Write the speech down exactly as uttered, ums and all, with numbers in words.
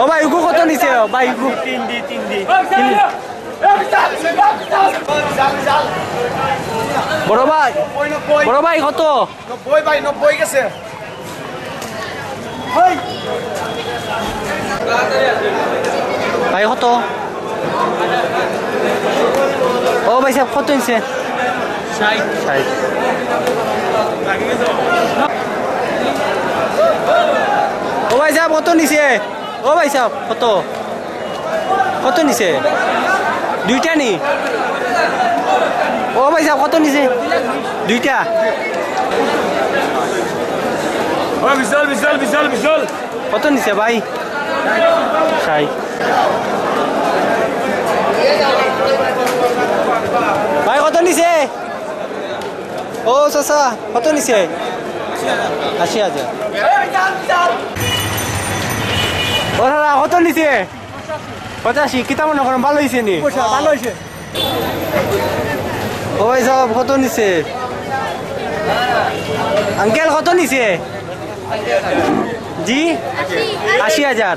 ও ভাই, ইগু কত নিছে? ও ভাই, ইগু। তিন ডি, তিন ডি। বড় ভাই, বড় ভাই, কত? নব্বই ভাই, নব্বই গেছে। ভাই, কত? ও ভাই সাহেব, কত নিছে? ষাট। ষাট। ও ভাই সাহেব, কত নিছে? ও ভাই সাহেব, কত? কত নিছে? দুইটা নি? ও ভাই সাহেব, কত নিছে? দুইটা। ও বিশাল, বিশাল, বিশাল, বিশাল। কত নিছে ভাই? ষাট। ভাই, কত নিছে? ও চাচা, কত নিছে? আশি হাজার। ও দাদা, কত নিছে? পঁচাশি। কিতা মনে করেন, ভালো হইছে নি? ভালো হইছে। ও ভাই সাহেব, কত নিছে? আঙ্কেল, কত নিছে? জি, আশি হাজার।